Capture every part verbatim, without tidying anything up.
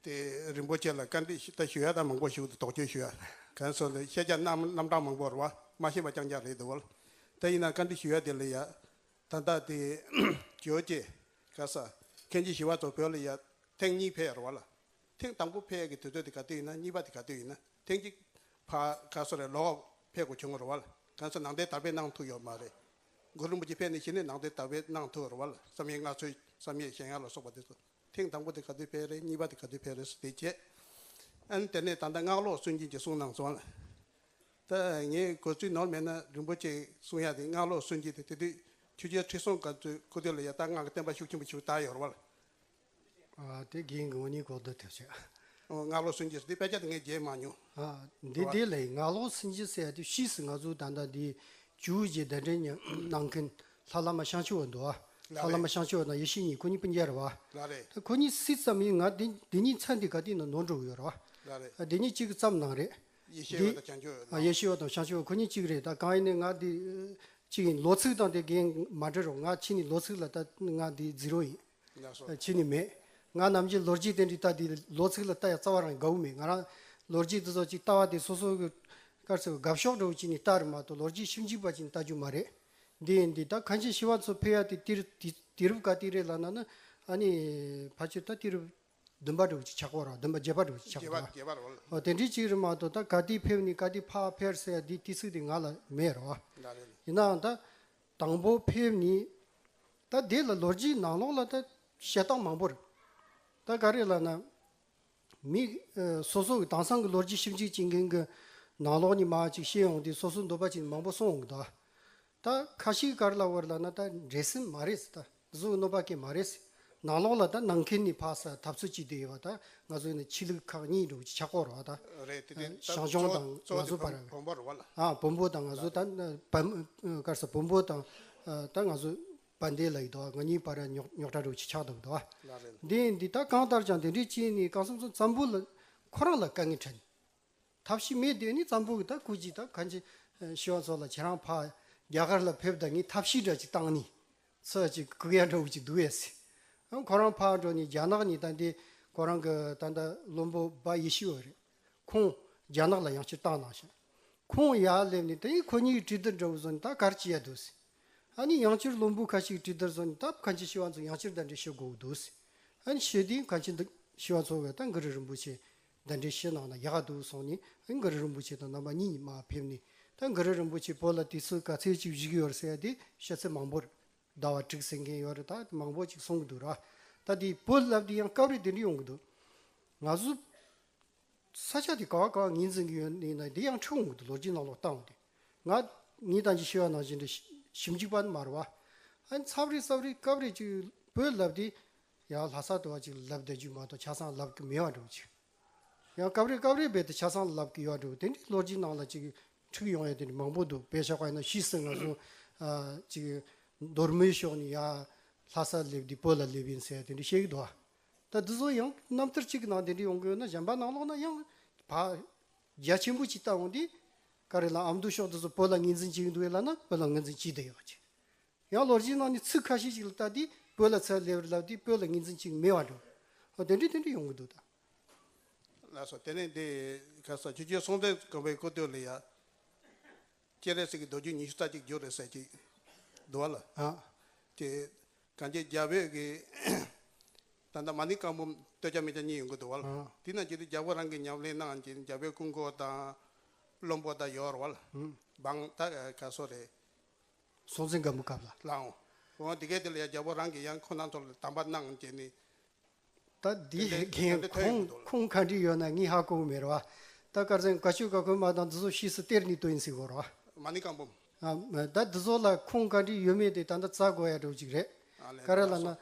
དེ་རིན་པོ་ཆེ་ལ་བཀའ་འདྲི་ཞུ་ད་ཞུ་ཡ་ད་མང་པོ་ཞུ་འདུག་དོགས་གཅོད་ཞུ་ཡ་གང་སོང་དེ་ཤེས་བྱ་རྣམ་རྣམ་གྲངས་མང་པོ་རེད་བ། མ་ཤེས་པ་རྐྱང་རྐྱང་རེད་འདུག་བ། ད་ཡིན་ན་བཀའ་འདྲི་ཞུ་ཡ་དེ་ལ་ཡ་ད་ལྟ་དེ་ཇོ་ཅེ་ག་ས་མཁན་ཆེན་ཞི་བ་འཚོ་བོད་ལ་ཡ་ཐེངས་གཉིས་ཕེབས་ཡ་རེད་བ་ལ། ཐེངས་དང་པོ་ཕེབས་ཡ་གི་དུས་ཚོད་དེ་ག་དུས་ཡིན་ན། གཉིས་པ་དེ་ག་དུས་ཡིན་ན། ཐེངས་གཅིག་ཕ་ག་སོ་རེད་ལོག་ཕེབས་དགོས་བྱུང་བ་རེད་བ་ལ། གང་ས་ནང་བསྟན་དར་སྤེལ་གནང་ཐུབ་ཡོད་མ་རེད། གུ་རུ་རིན་པོ་ཆེ་ཕེབས་ནས་གཞི་ནས་ནང་བསྟན་དར་སྤེལ་གནང་ཐུབ་རེད་བ་ལ། བསམ་ཡས་སྔགས་ཚུལ་བསམ་ཡས་གཞན་ཡང་ལ་སོགས་པ་དེ་ཚོ། ཐེངས་དང་པོ་དེ་ག་དུས་ཕེབས་རེད། གཉིས་པ་དེ་ག་དུས་ཕེབས་རེད་ཟེར་དེ་བྱས། ཨ་ནི་དེ་ནས་ད་ལྟ་སྔགས་ལོག་སུན་འབྱིན་གྱི་གསུང་གནང་སོང་ལ། ད་ངས་གོ་ཚུལ་ནོར་མེད་ན་རིན་པོ་ཆེ་གསུང་ཡ་དེ་སྔགས་ལོག་སུན་འབྱིན་དེ་དེ་དུས་ཆོས་རྒྱལ་ཁྲི་སྲོང་ལྡེ་བཙན་སྐུ་དུས་ལ་ཡ་ད་སྔགས་ཀྱི་བསྟན་པ་ཤུགས་ཆེན་པོ་ཞིག་དར་ཡོད་རེད་བ་ལ། ཨ་དེ་རྒན་གྱི་ངོ་ནས་གོ་བསྡུར་ཐེབས་ཆེ། ཨོ་སྔགས་ལོག་སུན་འབྱིན་ཟེར་དེ་དཔེ་ཆ་དེ་ངས་མཇལ་མ་མྱོང་། ཨ་འདི་རེད་བ། དེ་ལས་སྔགས་ལོག་སུན་འབྱིན་ཟེར་ཡ་དེ་ཕྱིས་སུ་ང་ཚོ་ད་ལྟ་འདི་ཇོ་བོ་རྗེ་གདན་འདྲེན་གནང་མཁན་ལྷ་བླ་མ་བྱང་ཆུབ་འོད་འདུག་ཨ། ལགས་ལྷ་བླ་རེད། མ་བྱང་ཆུབ་འོད་དང་ཡེ་ཤེས་གཉིས་ཁོ་གཉིས་སྤུན་ཀྱག་རེད་བ། ལགས་རེད། ད་ཁོ་གཉིས་སྲིད་ཙམ་ཡིན། ང་འདི་འདི་གཉིས་མཚན་དེ་ག་དུས་ན་ནོར་འགྲོ་གི་ཡོད་རེད་བ། ལགས་རེད། ཨ་འདི་གཉིས་གཅིག་གི་ཙམ་ནང་རེད། ཡེ་ཤེས་འདི་འོད་དང་བྱང་ཆུབ་འོད་ཨ་ནང་། ཡེ་ཤེས་འོད་དང་བྱང་ཆུབ་འོད་ཁོ་གཉིས་གཅིག་རེད། ད་གང་ཡིན་ནའི་ང་འདི་གཅིག་ཡིན། ལོ་ཚིགས་དང་དེ་རྒན་མ་འབྲེལ་རོགས། ང་ཕྱི་ནས་ལོ་ཚིགས་ལ་ད་ང་འདི་ཛི་རོ་ཡིན། ལགས་སོ། ཕྱི་ནས་མེད། ང་ནམ་རྒྱུན་ལོ་རྒྱུས་དེ་འདྲའི་ལྟ་དེ་ལོ་ཚིགས་ལ་ལྟ་ཡ་རྩ་བ་རང་དགའ་བོ་མེད། ང་རང་ལོ་རྒྱུས་དེ་ཚོ་ཅིག་ལྟ་བ་དེ་སོ་སོ་གི་ག་རེ་ཟེར་དགའ་ཕྱོགས་འདྲ་བོ་ཅིག་ནས་ལྟ་རེད་མ་གཏོགས་ལོ་རྒྱུས་ཞིབ་འཇུག་པ་ཅིག་ནས་ལྟ་རྒྱུ་མ་རེད། འདི་ཡིན་འདི་ད་མཁན་ཆེན་ཞི་བ་འཚོ་ཕེབས་ཡ་དེ་དུས་རབས་དུས་དུས་རབས་ག་དུས་རེད་ལབ་ན་ནི་ཨ་ནི་ཕལ་ཆེར་ད་དུས་རབས་བདུན་པ་འདྲ་བོ་ཅིག་ཆགས་ཀྱི་ཡོད་རེད། བདུན་པ་བརྒྱད་པ་འདྲ་བོ་ཅིག་ཆགས་ཀྱི་འདུག་བ། རྒྱས་པ་རེད་བ། ཨོ་དེ་འདྲའི་ཅིག་རེད་མ་གཏོགས་ད་ག་དུས་ཕེབས་ནས་ག་དུས་ཕར་ཕེབས་ཟེར་ཡ་དེ་དུས་ཚིགས་དེ་ང་ལ་མེད་རེད་བ། ལགས་རེད། ཡིན་ནའང་ད་དང་པོ་ཕེབས་ནས་ད་དེ་ལ་ལོ་རྒྱུས་ནང་ལོགས་ལ་ད་བཤད་སྟངས་མང་པོ་རེད། ད་ག་རེ་ལབ་ན། མི་ཨ་སོ་སོ་གི་དེང་སང་གི་ལོ་རྒྱུས་ཞིབ་འཇུག་བྱེད་མཁན་གྱི་ནང་ལོགས་ནས་མར་ཅིག་བཤད་ཡོང་དུས་སོ་སོ་འདོད་པ་ཅིག་མང་པོ་གསུང་ཡོང་གི་འདུག་ད་ཁ་ཤས་ག་རེ་ལབ་པ་རེད་ལབ་ན། ད་འགྲེལ་ཟིན་མ་རེད་ཟེར། ད་འདི་ཚོ་གནོད་པ་སྐྱེལ་མ་རེད་ཟེར། ནང་ལོགས་ལ་ད་ནང་ཁུལ་ནས་ཕར་ཚུར་འཐབ་རྩོད་བྱེད་བསྡད་ཡོད་པ། ད་ང་ཚོ་ནི་ཆོས་ལུགས་ཁག་གཉིས་འདྲ་བོ་ཅིག་ཆགས་ཀྱི་ཡོད་རེད་བ། ད་རེད། དེ་དེ་ད་ཞང་ཞུང་གཙོ་དང་གཙོ་ང་ཚོ་དེ་བར་བོན་བོན་པོ་རེད་བ་ལ། ཨ་བོན་པོ་དང་ང་ཚོ་ད་བོན་ག་རེ་ཟེར་བོན་པོ་དང་ཨ་ད་ང་ཚོ་བན་དེ་ལ་ཡོད་དོ། ང་གཉིས་བར་ར་རྙོག་རྙོག་དྲ་འདྲ་བོ་ཅིག་ཆགས་འདུག་དོ། ལགས་རེད། འདི་འདི་ད་གང་ལྟར་ཀྱང་དེ་འདྲའི་ཅིག་ནི་གང་སོང་སོང་བཙན་པོ་ལ་ཁོ་རང་ལ་དཀའ་ངལ་འཕྲད། ཐབས་ཤེས་མེད་དེ་ནི་བཙན་པོ་གི་ད་སྐུ་ཅིག་ད་གང་ཅི་ཞི་བ་འཚོ་ལ་ཁྱེད་རང་ཕར་རྒྱ་གར་ལ་ཕེབས་ད་ངས་ཐབས་ཤེས་འདྲ་ཅིག་བཏང་ནི་ཚུར་ཅིག་སྐུག་ཡ་འདྲ་བོ་ཅིག་འདུག་ཡས་ཟེར། ཁོ་རང་ཕར་འགྲོ་ནི་རྒྱ་ནག་ནི་ད་འདི་ཁོ་རང་གི་ད་ད་བློན་པོ་སྦ་ཡེ་ཤེས་འོད་རེད། ཁོང་རྒྱ་ནག་ལ་ཡང་བསྐྱར་བཏང་གནང་ཤག་ཁོང་ཡར་སླེབས་ནས་དེ་ཁོ་གཉིས་ཀྱི་གྲོས་བསྡུར་འདྲ་བོ་བཟོས་ནས་ད་ག་རེ་བྱེད་ཡ་འདུག་ཟེར། ཨ་ནི་ཡང་བསྐྱར་བློན་པོ་ཁ་ཤས་ཀྱིས་གྲོས་བསྡུར་བཟོས་ནས་ད་མཁན་ཆེན་ཞི་བ་འཚོ་ཡང་བསྐྱར་གདན་འདྲེན་ཞུ་དགོས་འདུག་ཟེར། ཨ་ནི་ཞུས་དུས་མཁན་ཆེན་ཞི་བ་འཚོ་གིས་ད་གུ་རུ་རིན་པོ་ཆེ་གདན་འདྲེན་ཞུ་གནང་ན་ཡག་ག་འདུག་གསུངས་ནས། ཨ་ནི་གུ་རུ་རིན་པོ་ཆེ་དང་རྣམ་པ་གཉིས་མར་ཕེབས་ནས། ད་གུ་རུ་རིན་པོ་ཆེ་བོད་ལ་དུས་ཚོད་ག་ཚོད་ཅིག་བཞུགས་ཡོད་རེད་ཟེར་ཡ་དེ་བཤད་ཚུལ་མང་པོ་རེད། ཟླ་བ་དྲུག་ཟེར་མཁན་ཡོད་རེད། ད་མང་པོ་ཅིག་གསུང་གི་འདུག་ར། ད་དེ་བོད་ལབ་དེ་ཡང་སྐབས་རེ་དེ་འདྲ་ཡོང་གི་འདུག་ང་ཚོ་ས་ཆ་དེ་ག་བ་ག་བ་ངོས་འཛིན་གྱི་ཡོད་ནི་ན་དེ་ཡང་འཁྲུག་འོང་གི་འདུག་ལོ་རྒྱུས་ནང་ལོགས་བལྟ་འོང་དུས། ང་ངས་ད་ཅི་ཞུ་བ་ནང་བཞིན་རེད། ཞིབ་འཇུག་པ་ནི་མ་རེད་བ། ཨ་ནི་ཚབ་རེ་ཚབ་རེ་སྐབས་རེ་ཅིག་བོད་ལབ་དེ་ཡང་ལྷ་ས་དུ་བ་ཅིག་ལབ་བསྡད་རྒྱུ་མ་གཏོགས་ཆ་ཚང་ལབ་གི་མེད་པ་འདྲ་བོ་ཅིག་ཡང་སྐབས་རེ་སྐབས་རེ་རྦད་དེ་ཆ་ཚང་ལབ་གི་ཡོད་འགྲོ། དེ་འདྲའི་ལོ་རྒྱུས་ནང་ལ་ཅིག་འཁྲུག་ཡོང་ཡ་དེ་འདྲ་མང་པོ་འདུག་དཔེ་བཞག་པ་ཡིན་ན་ཕྱིས་སུ་ང་ཚོ་ཨ་ཅིག་མདོ་སྨད་ཕྱོགས་ནས་ཡར་ལྷ་ས་སླེབས་དུས་བོད་ལ་སླེབས་ཡིན་ཟེར་ཡ་དེ་འདྲ་བཤད་གི་འདུག་ད་འདི་ཚོ་ཡང་རྣམ་ཐར་གཅིག་གི་ནང་དེ་འདྲ་ཡོང་གི་ཡོད་ན། གཞན་པ་ནང་ལོགས་ན་ཡང་བག་རྒྱ་ཆེན་པོ་ཅིག་བཏང་འོང་དུས་ག་རེ་ལ་ཨ་མདོ་ཕྱོགས་འདི་ཚོ་བོད་ལ་ངོས་འཛིན་བྱེད་ཀྱི་འདུག་ཡ་ལབ་ན་བོད་ལ་ངོས་འཛིན་བྱེད་བསྡད་ཡོད་ཅིག་ཡང་ལོ་རྒྱུས་ནང་ནས་ཚིག་ཁ་ཤས་ཤིག་ལ་ལྟ་དུས་བོད་ལ་ཚུར་སླེབས་རེད་ལབ་དུས་བོད་ལ་ངོས་འཛིན་བྱེད་ཀྱི་མེད་པ་འགྲོ། འོ་དེ་འདྲ་དེ་འདྲ་ཡོང་གི་འདུག་ད། ལགས་སོ། དེ་ནས་འདི་ག་ས་ཆོས་རྒྱལ་སྲོང་བཙན་སྒམ་པོའི་སྐུ་དུས་ལ་ཡ་སྤྱན་རས་གཟིགས་ཀྱི་མདོ་རྒྱུད་ཉི་ཤུ་རྩ་གཅིག་བསྒྱུར་རེད་ཟེར་གྱི་འདུག་བ་ལ། ཨ། དེ་གང་ཅི་རྒྱ་བོད་ཀྱི་ད་ལྟ་མ་ཎི་བཀའ་འབུམ་སྟོད་ཆ་སྨད་ཆ་གཉིས་ཡོང་གི་འདུག་བ་ལ། ཨ། དེ་ན་ཅི་སྟེ་རྒྱ་བོད་རང་གི་ཉམས་ལེན་གནང་བྱས་རྒྱ་བོད་སྐུ་འཁོར་དང་བློན་པོ་དང་ཡོད་རེད་བ་ལ། ཨ། འབངས་ད་ག་སོ་རེད། སྲོང་བཙན་སྒམ་པོའི་སྐབས་ལ། ལའང་། འོ་དེ་གས་དེ་ལ་ཡང་རྒྱལ་པོ་རང་གིས་ཡང་ཁོ་རང་ཚོ་ལ་དམ་པ་གནང་བྱས་ནས། ད་འདི་དེ་འདྲའི་གན་དེ་འདྲའི་ཐོན་ཡོང་གི་ཁུངས་འདུག་ལ། ཁུངས་ག་འདྲ་ཡོད་ན་ངས་ཧ་གོ་གི་མེད་རེད་བ། ད་དཀར་ཟས་ག་ཆོས་ག་ཁོལ་མ་དང་འདི་ཚོ་ཕྱིས་སུ་གཏེར་ནས་བཏོན་ཡིན་ཟེར་གོ་རེད་བ། མ་ཎི་བཀའ་འབུམ། ཨ་ད་འདི་ཚོ་ལ་ཁུངས་ག་འདྲ་ཡོད་མེད་དེ་ད་ལྟ་བཙལ་དགོས་ཡ་འདྲ་བོ་ཅིག་རེད། ཨ་ལས། ག་རེ་ལབ་ན། ལགས་སོ།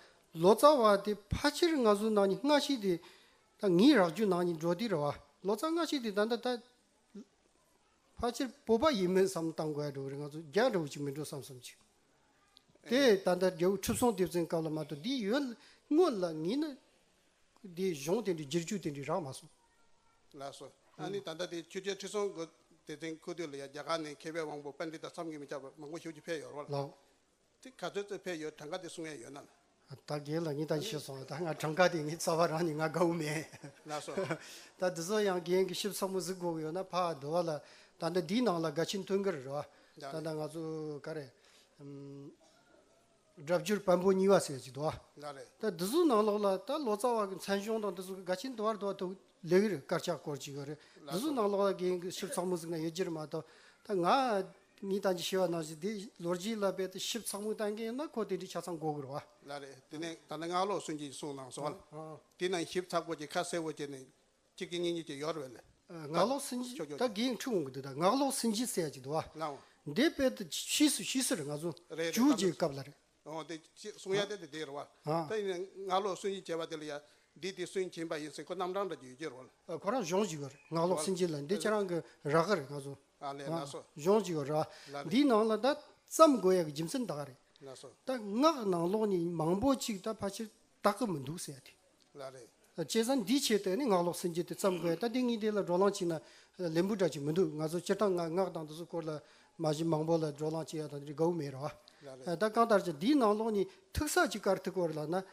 ལོ་ཙཱ་བ་དེ་ཕལ་ཆེར་ང་ཚོའི་ནང་ནས་སྔ་ཤོས་དེ། ད་ངའི་རགས་རྒྱུ་ནང་ནས་འགྲོ་དུས་རེད་བ། ལོ་ཙཱ་སྔ་ཤོས་དེ་ད་ལྟ་ད། ཕལ་ཆེར་བོད་པ་ཡིན་མིན་བསམ་བློ་བཏང་དགོས་ཡ་འདྲ་བོ་རེད། ང་ཚོ་རྒྱ་འདྲ་བོ་ཅིག་མིན་འགྲོ་བསམ་བསམ་ཅིག་དེ་ད་ལྟ་རྒྱལ་པོ་ཁྲི་སྲོང་ལྡེ་བཙན་སྐབས་ལ་མ་གཏོགས་འདི་ཡོད་སྔོན་ལ་ངས་ནི་འདི་གཞུང་དེ་འདྲའི་བསྒྱུར་བཅོས་དེ་འདྲའི་རག་མ་སོང་། ལགས་སོ། ཨ་ནི་ད་ལྟ་དེ་ཆོས་རྒྱལ་ཁྲི་སྲོང་ལྡེ་བཙན་སྐུ་དུས་ལ་ཡ་རྒྱ་གར་ནས་མཁས་པའི་དབང་པོ་པཎྜི་ཏ་བསམ་གྱིས་མི་ཁྱབ་པ་མང་པོ་ཞེ་པོ་ཅིག་ཕེབས་ཡོད་རེད་བ་ལ། ལགས། དེ་ག་ཚོད་ཙམ་ཕེབས་ཡོད་གྲངས་ཀ་དེ་གསུང་ཡ་ཡོད་ན་ལ། ད་རྒན་ལགས་ངས་ད་ཤེས་སོང་། ད་ང་གྲངས་ཀ་དེ་ངའི་རྩ་བ་རང་ནས་ང་དགའ་བོ་མེད། ལགས་སོ། ད་འདི་ཚོ་ཡང་རྒན་གྱིས་ཞིབ་ཚགས་མོ་གཟིགས་དགོས་ཀྱི་ཡོད་ན། ཕ་འདི་བ་ལ་ད་འདི་འདིའི་ནང་ལ་དགའ་ཆེན་སྟོན་གི་རེད་བ། ད་ད་ལྟ་ང་ཚོ་ག་རེ་ཨམ། སྒྲ་སྒྱུར་བམ་པོ་གཉིས་པ་ཟེར་གྱི་འདུག་བ། ལགས་རེད། ད་འདི་ཚོའི་ནང་ལོགས་ལ་ད་ལོ་ཙཱ་བ་གི་མཚན་གཞུང་དང་འདི་ཚོ་གི་དགའ་ཆེན་འདི་བར་འདི་བ་དུ་ལེགས་རེད། དཀར་ཆག་སྐོར་གྱི་ཡོད་རེད། འདི་ཚོའི་ནང་ལོགས་ལ་རྒན་གྱིས་ཞིབ་ཚགས་མོ་གཟིགས་ན་ཡོད་རྒྱུ་རེད་མ་གཏོགས། ད་ང་ངས་ད་ཅི་ཤེས་པ་ནང་བཞིན་འདི་ལོ་རྒྱུས་ལ་རྦད་དེ་ཞིབ་ཚགས་མོ་བཏང་མཁན་ཡིན་ན་ཁོ་དེ་འདྲའི་ཆ་ཚང་དགོས་གི་རེད་བ། ལགས་རེད། དེ་ནས་ད་ནི་སྔགས་ལོག་སུན་འབྱིན་གསུངས་གནང་སོང་བ། ཨ། དེ་ནང་ཞིབ་ཚགས་པོ་ཅིག་ཁ་གསལ་པོ་བྱས་ནས་གཅིག་གི་གཉིས་གཉིས་ཀྱི་ཡོད་རེད་བས་ལེ། ཨ། སྔགས་ལོག་སུན་འབྱིན། ཆོག་ཆོག་ད་རྒན་འཁྲུག་འོང་གི་འདུག་ད་སྔགས་ལོག་སུན་འབྱིན་ཟེར་ཡ་ཅིག་འདུག་བ། ལའོ། འདི་རྦད་དེ་ཕྱིས་སུ་ཕྱིས་སུ་རེད། ང་ཚོ་རེད་རེད། ཇུས་ད་ཀྱི་ལ་སྐབས་ལ་རེད། འོ་དེ་ཅི་གསུང་ཡ་དེ་དེ་དེ་རེད་བ། ཨ། ད་ཡིན་ནའི་སྔགས་ལོག་སུན་འབྱིན་བྱས་པ་དེ་ལ་ཡ་འདི་དེ་སུན་འབྱིན་པ་ཡིན་ཟེར་ཁོ་རྣམ་གྲངས་འདྲ་ཅིག་ཡོད་ཀྱི་རེད་བ། ཨ། ཁོ་རང་གཞུང་ཅིག་ཡོད་རེད། སྔགས་ལོག་སུན་འབྱིན་ལ་འདི་ཁྱེད་རང་གི་རག་གི་རེད། ང་ཚོ། ཨ་ལས། ལགས་སོ། གཞུང་ཅིག་ཡོད་རེད་བ། ལགས་རེད། འདིའི་ནང་ལ་ད་བརྩམས་དགོས་ཡ་གི་རྒྱུ་མཚན་ད་ག་རེད། ལགས་སོ། ད་སྔགས་ནང་ལོགས་ནས་མང་པོ་ཅིག་ད་ཕལ་ཆེར་དག་གི་མི་འདུག་ཟེར་ཡ་དེ། ལགས་རེད། བྱས་ཙང་འདིའི་ཆེད་དུ་ནི་སྔགས་ལོག་སུན་འབྱིན་དེ་བརྩམས་དགོས་ཡ། ད་དེ་ངས་དེ་ལ་བགྲོ་གླེང་བྱས་ན་ལན་པོ་འདྲ་ཅིག་མི་འདུག་ང་ཚོ་སྤྱིར་བཏང་ང་སྔགས་དང་འདི་ཚོ་སྐོར་ལ་མ་གཞི་མང་པོ་ལ་བགྲོ་གླེང་བྱེད་ཡ་དང་དེ་འདྲ་དགའ་བོ་མེད་རེད་བ། ལགས་རེད། ད་གང་ལྟར་ཀྱང་འདིའི་ནང་ལོགས་ནས་ཐུག་ས་ཅིག་ག་རེ་ཐུག་གི་ཡོད་རེད་ལབ་ན།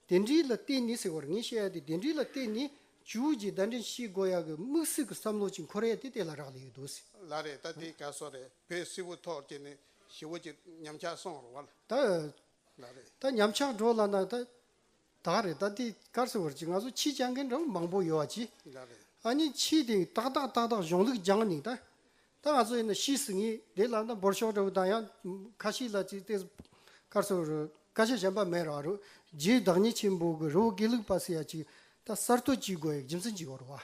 དེ་འདྲའི་ལ་བརྟེན་ནས་ཟེར་བར་ངས་བཤད་ཡ་དེ། དེ་འདྲའི་ལ་བརྟེན་ནས་ཇུས་ཀྱི་གདན་འདྲེན་བྱེད་དགོས་ཡ་གི་དམིགས་བསལ་གྱི་བསམ་བློ་ཅིག་འཁོར་ཡ་དེ་དེ་ལ་རག་ལས་ཡོད་འདུག་ཟེར། ལགས་རེད། ད་དེ་ག་སོ་རེད། བོད་སིལ་བུ་ཐོག་བཅས་ནས་ཞི་བོ་ཅིག་ཉམས་ཆག་སོང་རེད་བ། ད། ལགས་རེད། ད་ཉམས་ཆག་འགྲོ་ལབ་ན་ད། ད་རེད། ད་དེ་ག་རེ་ཟེར་བར་ཅིག་ང་ཚོ་ཆོས་སྦྱང་མཁན་འདྲ་བོ་མང་པོ་ཡོད་བ་ཅིག་ལགས་རེད། ཨ་ནི་ཆོས་དེ་ཏག་ཏག་ཏག་ཏག་གཞུང་ལུགས་སྦྱངས་ནས་ད། ད་ང་ཚོ་ཡིན་ན་ཤེས་སུ་ངེས་དེ་ལ་ད་འབོར་ཤོག་འདྲ་བོ་དང་ཡང་ཁ་ཤས་ལ་ཅིག་དེ་ག་རེ་ཟེར་བར་སྐད་ཆ་གཞན་པ་མེད་ར་རུ། རྗེ་བདག་ཉིད་ཆེན་པོ་གི་རི་བོ་དགེ་ལུགས་པ་ཟེར་ཡ་ཅིག་ད་གསར་གཏོད་བྱེད་དགོས་ཡ་རྒྱུ་མཚན་ཅིག་ཡོད་རེད་བ།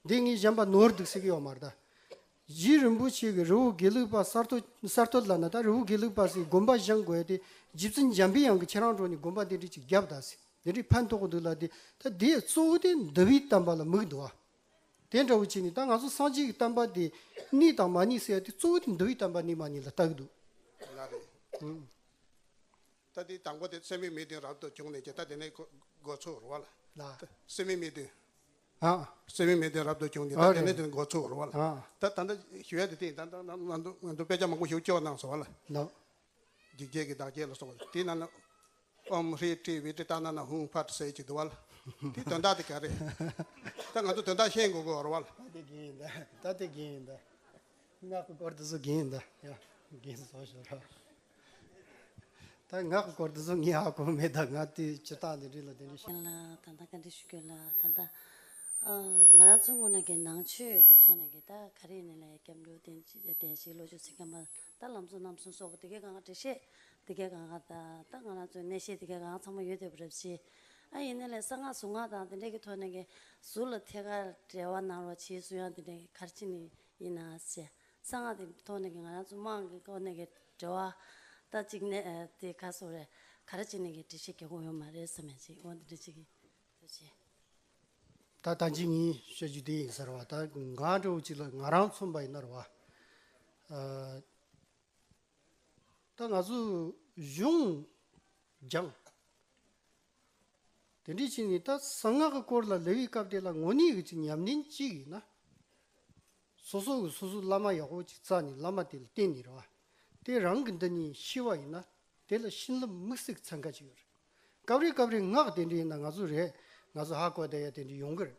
འདི་ངས་གཞན་པ་ནོར་འདུག་ཟེར་གི་ཡོད་མ་རེད་ད། རྗེ་རིན་པོ་ཆེ་གི་རི་བོ་དགེ་ལུགས་པ་གསར་གཏོད། གསར་གཏོད་ལབ་ན་ད་རི་བོ་དགེ་ལུགས་པ་ཟེར་དགོན་པ་བཞེངས་དགོས་ཏེ། རྗེ་བཙུན་འཇམ་པའི་དབྱངས་ཀྱིས་ཁྱེད་རང་འགྲོ་ནས་དགོན་པ་འདི་འདྲ་ཅིག་བརྒྱབ་ད་ཟེར། འདི་འདྲའི་ཕན་ཐོགས་འདུག་ལབ་དེ། ད་དེ་གཙོ་བོ་དེ་འདུལ་བའི་བསྟན་པ་ལ་དམིགས་འདུག་བ། དེ་འདྲ་བོ་བྱས་ནས་ད་ང་ཚོ་སངས་རྒྱས་ཀྱི་བསྟན་པ་དེ་གནས་དང་མ་གནས་ཟེར་ཡ་དེ་གཙོ་བོ་དེ་འདུལ་བའི་བསྟན་པ་གནས་མ་གནས་ལ་ལྟ་གི་འདུག་ལགས་རེད། ཨང་། ད་དེ་དང་པོ་དེ་སེམས་མེད་མི་བདུན་རབ་ཏུ་བྱུང་ནས་ཀྱི་ད་དེ་ནས་འགོ་འགོ་ཚུགས་རེད་བ་ལ། ལགས། སེམས་མེད་མི་བདུན། ཨ། སེམས་མེད་མི་བདུན་རབ་ཏུ་བྱུང་ནས་ཨ་ད་དེ་རེད། ནས་དེ་འགོ་ཚུགས་རེད་བ་ལ། ཨ། ད་ད་ལྟ་ཞུ་ཡ་དེ་དེ་ད་ད་ང་ཚོ་ང་ཚོ་དཔེ་ཆ་མང་པོ་ཞིག་སྐྱོར་གནང་སོང་བ་ལ། ལགས། འཇིགས་བྱེད་ཀྱི་བདག་བསྐྱེད་ལ་སོགས་པ་དེ་ནང་ན། ཨོཾ་ཧྲཱིཿ་ཊཱིཿ་བི་ཊཱི་ཏཱ་ན་ན་ཧཱུྃ་ཕཊ་ཟེར་གྱི་འདུག་བ་ལ། དེ་དོན་དག་དེ་ག་རེད། ད་ང་ཚོ་དོན་དག་ཤེས་དགོས་དགོས་རེད་བ་ལ། ད་དེ་རྒན་ཡིན་ད། ད་དེ་རྒན་ཡིན་ད། སྔགས་ཀྱི་སྐོར་དེ་ཚོ་རྒན་ཡིན་ད། ཡ། རྒན་བཟོ་ཞོར་ར། ད་སྔགས་ཀྱི་སྐོར་དེ་ཚོ་ངས་ཧ་གོ་མེད་ད། ང་དེ་སྤྱིར་བཏང་དེ་འདྲ་ལ་དེ་འདྲ་ཤེས། ལ་ད་ལྟ་བཀའ་འདྲི་ཞུ་རྒྱུ་ལ་ད་ལྟ་ཨ། ང་རང་ཚོའི་ངོས་ནས་ཀྱི་ནང་ཆོས་ཀྱི་ཐོག་ནས་ཀྱི་ད་ག་རེ་ཡིན་ནའི་ལས་སྐྱབས་འགྲོ་བདེན་བཞི་བདེན་བཞིའི་བློ་སྦྱོང་ཚིག་ཁ་མ་ད་ལམ་གསུམ་རྣམ་གསུམ་སོགས་པ་དེ་གའི་གང་ག་འགྲེལ་བཤད་དེ་གའི་གང་ག་ད་ད་ང་རང་ཚོའི་གནས་བཤད་དེ་གའི་གང་ག་ཚང་མ་ཡོད་བསྡད་པ་རེད་བྱས། ཨ་ཡིན་ནའི་ལས་གསང་སྔགས་གཟུངས་སྔགས་དང་དེ་འདྲའི་གི་ཐོག་ནས་ཀྱི་གཟུགས་ལ་ཐད་ཀར་འབྲེལ་བ་གནང་རོགས་བྱེད་གསུང་ཡ་དེ་འདྲའི་ག་རེ་བྱས་ནས་ཡིན་ན་ཟེར། གསང་སྔགས་དེ་ཐོག་ནས་ཀྱི་ང་རང་ཚོ་དམངས་ཀྱི་སྐོར་ནས་ཀྱི་འབྲེལ་བ་ད་གཅིག་ནས་ཨ་དེ་ག་སོགས་རེད། ག་རེ་བྱས་ནས་ཀྱི་འགྲེལ་བཤད་རྒྱག་དགོས་ཡོད་མ་རེད་བསམ་ཡ་ཅིག་འོ་འདི་འདྲ་ཅིག་གི་ཐུགས་རྗེ་ཆེ། ད་ད་ཅི་ངས་བཤད་རྒྱུ་དེ་ཡིན་ཟེར་བ། ད་ང་འདྲ་བོ་ཅིག་ལ་ང་རང་མཚོན་པ་ཡིན་ན་རེད་བ། ཨ། ད་ང་ཚོ་གཞུང་སྦྱངས། དེ་འདྲ་བྱས་ནས་ད་གསང་སྔགས་ཀྱི་སྐོར་ལ་ལབ་པའི་སྐབས་དེ་ལ་དངོས་གནས་ཀྱི་ཅིག་ཉམས་ལེན་གཅིག་ཡིན་ན། སོ་སོ་གི་སོ་སོའི་བླ་མ་ཡག་པོ་ཅིག་བཙལ་ནས་བླ་མ་དེ་ལ་བསྟེན་ནས་རེད་བ། དེ་རང་གི་འདི་ནས་ཤེས་པ་ཡིན་ན། དེ་ལ་བྱིན་རླབས་དམིགས་བསལ་གྱི་ཚན་ཁ་ཅིག་ཡོད་རེད། སྐབས་རེ་སྐབས་རེ་སྔགས་དེ་འདྲ་ཡིན་ན་ང་ཚོ་རེད། ང་ཚོ་ཧ་གོ་བསྡད་ཡ་དེ་འདྲ་ཡོང་གི་རེད།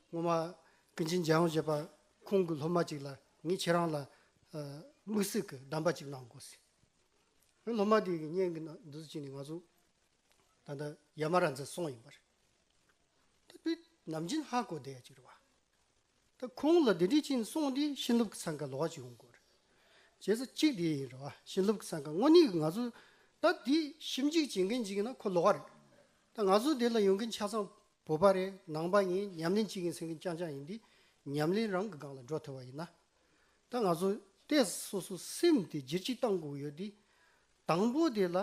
སྔོན་མ་ཀུན་མཁྱེན་འཇམ་དབྱངས་བཞད་པ་ཁོང་གི་སློབ་མ་ཅིག་ལ་ངས་ཁྱེད་རང་ལ་ཨ་དམིགས་བསལ་གྱི་གདམས་པ་ཅིག་གནང་དགོས་ཟེར། སློབ་མ་དེ་གི་བརྙན་གྱི་ནང་འདི་ཚོ་བྱས་ནས་ང་ཚོ་ད་ལྟ་ཡ་མ་ར་མཛད་སོང་ཡིན་པ་རེད། ད་དུས་ནམ་རྒྱུན་ཧ་གོ་བསྡད་ཡ་ཅིག་རེད་བ། ད་ཁོང་ལ་འདི་འདྲའི་ཅིག་གསུངས་དུས་བྱིན་རླབས་ཀྱི་ཚན་ཁ་ལོགས་ཀ་ཅིག་ཡོང་དགོས་རེད། བྱས་ཙང་གཅིག་དེ་ཡིན་རེད་བ། བྱིན་རླབས་ཀྱི་ཚན་ཁ་དངོས་གནས་ཀྱི་ང་ཚོ་ད་འདི་ཞིབ་འཇུག་བྱེད་མཁན་ཅིག་ཡིན་ན་ཁོ་ལོགས་ཀ་རེད། ད་ང་ཚོ་འདི་ལ་ཡོང་མཁན་ཆ་ཚང་བོད་པ་རེད། ནང་པ་ཡིན། ཉམས་ལེན་བྱེད་མཁན་ཟེར་མཁན་རྐྱང་རྐྱང་ཡིན་དུས་ཉམས་ལེན་རང་གི་སྒང་ལ་འགྲོ་ཐུབ་པ་ཡིན་ན། ད་ང་ཚོ་ཏོག་ཙམ་སོ་སོའི་སེམས་དེ་བསྒྱུར་བཅོས་གཏང་དགོས་ཡོད་དུས། དང་པོ་དེ་ལ་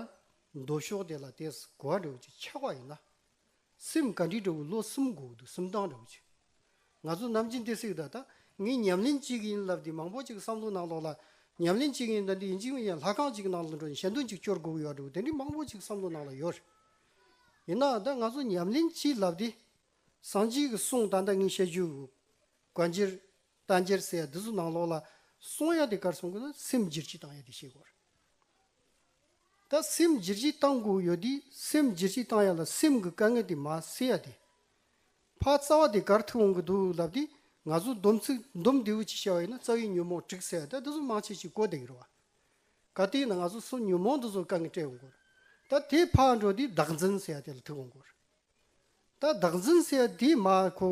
མདོ་ཕྱོགས་དེ་ལ་ཏོག་ཙམ་གོ་བ་འདྲ་བོ་ཅིག་ཆགས་པ་ཡིན་ན། སེམས་ག་འདྲའི་འདྲ་བོ་བློ་གསུམ་དགོས་འདུག་གསུམ་སྟངས་འདྲ་བོ་ཅིག་ང་ཚོ་ནམ་རྒྱུན་དེ་སྲིད་ད་ད་ངས་ཉམས་ལེན་བྱེད་ཀྱི་ཡིན་ལབ་དུས་མང་པོ་ཅིག་བསམ་བློ་ནང་ལོགས་ལ་ཉམས་ལེན་བྱེད་ཀྱི་ཡིན་ད་འདི་ཡིན་གཅིག་མིན་ཡང་ལྷ་ཁང་ཅིག་ནང་ལ་འགྲོ་ནས་ཞལ་འདོན་ཅིག་སྐྱོར་དགོས་ཀྱི་ཡོད་འདྲ་བོ་དེ་འདྲའི་མང་པོ་ཅིག་བསམ་བློ་ནང་ལ་ཡོད་རེད། ཡིན་ནའང་ད་ང་ཚོ་ཉམས་ལེན་བྱེད་ལབ་དུས་སངས་རྒྱས་ཀྱི་གསུང་ད་ལྟ་ངས་བཤད་རྒྱུ་གི་བཀའ་འགྱུར་བསྟན་འགྱུར་ཟེར་ཡ་འདི་ཚོ་ནང་ལོགས་ལ་གསུང་ཡ་དེ་ག་རེ་གསུང་གི་ན་སེམས་བསྒྱུར་བཅོས་བཏང་ཡ་དེ་བྱེད་དགོས་རེད། ད་སེམས་བསྒྱུར་བཅོས་བཏང་དགོས་ཡོད་དུས་སེམས་བསྒྱུར་བཅོས་བཏང་ཡ་ལ་སེམས་ཀྱི་དཀའ་ངལ་དེ་མར་སེལ་ཡ་དེ། ཕར་རྩ་བ་དེ་གར་ཐུག་འོང་གི་འདུག་ལབ་དུས་ང་ཚོ་སྡོམ་ཚིག་སྡོམ་བདེ་བོ་ཅིག་བྱས་པ་ཡིན་ན་རྩ་བའི་ཉོན་མོངས་དྲུག་ཟེར་ཡ་ད་དེ་ཚོ་མང་ཆེ་ཞིག་གོ་བསྡད་ཀྱི་རེད་བ། ག་དུས་ཡིན་ན་ང་ཚོ་སོ་ཉོན་མོངས་དེ་ཚོ་དཀའ་ངལ་སྤྲད་འོང་གི་རེད། ད་དེ་ཕར་འགྲོ་དུས་བདག་འཛིན་ཟེར་ཡ་དེ་ལ་ཐུག་འོང་གི་རེད། ད་བདག་འཛིན་ཟེར་ཡ་དེ་མར་ཁོ་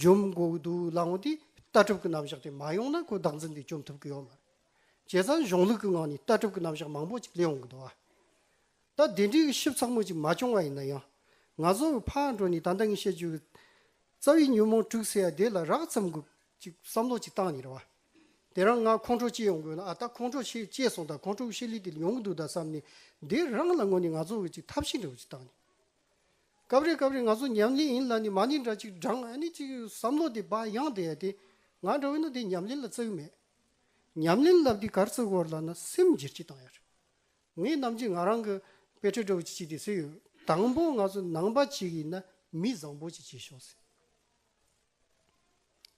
འཇོམས་དགོས་ཀྱི་འདུག་ལབ་འོང་དུས་ལྟ་གྲུབ་ཀྱི་རྣམ་གཞག་དེ་མ་ཡོང་ན་ཁོ་བདག་འཛིན་དེ་འཇོམས་ཐུབ་ཀྱི་ཡོད་མ་རེད། བྱས་ཙང་གཞུང་ལུགས་ཀྱི་ངང་ནས་ལྟ་གྲུབ་ཀྱི་རྣམ་གཞག་མང་པོ་ཅིག་སླེབས་འོང་གི་འདུག་བ། ད་དེ་འདྲའི་ཞིབ་ཚགས་མོ་ཅིག་མ་བྱུང་བ་ཡིན་ན་ཡང་། ང་ཚོ་ཕར་འགྲོ་ནས་ད་ལྟ་ངས་བཤད་རྒྱུ་གི་རྩ་བའི་ཉོན་མོངས་དྲུག་ཟེར་ཡ་དེ་ལ་རགས་ཙམ་གྱི་ཅིག་བསམ་བློ་ཅིག་བཏང་ནས་རེད་བ། དེ་རིང་ང་ཁོང་ཁྲོ་སྐྱེས་ཡོང་གི་ཡོད་ན་ཨ་ད་ཁོང་ཁྲོ་སྐྱེས་སྐྱེས་སོང་ད་ཁོང་ཁྲོ་གི་བཤད་ལུགས་དེ་ཡོང་གི་འདུག་ད་བསམ་ནས་འདི་རང་ལ་དངོས་ནས་ང་ཚོ་གི་ཅིག་ཐབས་ཤེས་འདྲ་བོ་ཅིག་བཏང་ནས། སྐབས་རེ་སྐབས་རེ་ང་ཚོ་ཉམས་ལེན་ཡིན་ལབ་ནས་མ་ཎི་འདྲ་ཅིག་བགྲངས་ཨ་ནི་ཅིག་བསམ་བློ་དེ་བག་ཡངས་བསྡད་ཡ་དེ་ང་འདྲ་བོ་ཡིན་ན་དེ་ཉམས་ལེན་ལ་བརྩི་གི་མེད། ཉམས་ལེན་ལབ་དེ་གར་བརྩི་དགོས་ལབ་ན་སེམས་བསྒྱུར་བཅོས་བཏང་ཡ་རེད། ངས་ནམ་རྒྱུན་ང་རང་གི་དཔེ་ཁྲིད་འདྲ་བོ་ཅིག་བྱས་ཏེ་ཟེར་ཡོད། དང་པོ་ང་ཚོ་ནང་པ་ཅིག་ཡིན་ན་མི་བཟང་པོ་ཅིག་བྱེད་ཤོག་ཟེར།